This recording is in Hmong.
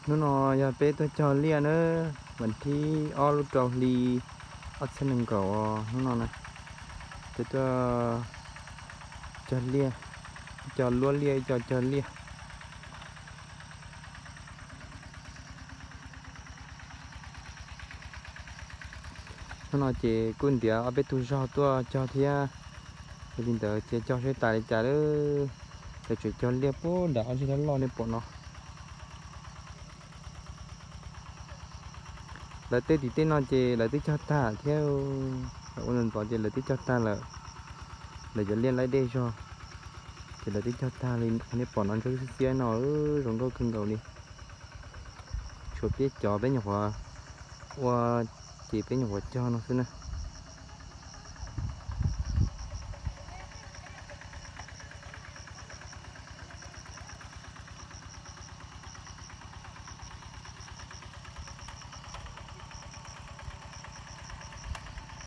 Hnub no yog peb tuaj cog liaj na, vas thib ob lub rau hli ob txhiab nees nkaum os. Hnub no na, peb tuaj cog liaj, ib co luab liaj ib co cog liaj. Hnub no ces kuj ntiav ob peb tug zog tuaj cog thiab, yog li ntawd ces cog seb tas li cas lawm. Lawv tseem cog liaj puag nram ob zig loj loj nej pom no. Lawv tej tim tej no ces lawv twb cog tag thiab, ua ntxov ntxov ces lawv twb cog tag lawm. Lawv cov liaj laib dej zog ces lawv twb cog tag li qhov nej pom no ntsuab xiab xiab no, zoo nkauj kawg nkaus li. Tshuav peb cov peb nyuam qhuav ua, ces peb nyuam qhuav cog no xwb na.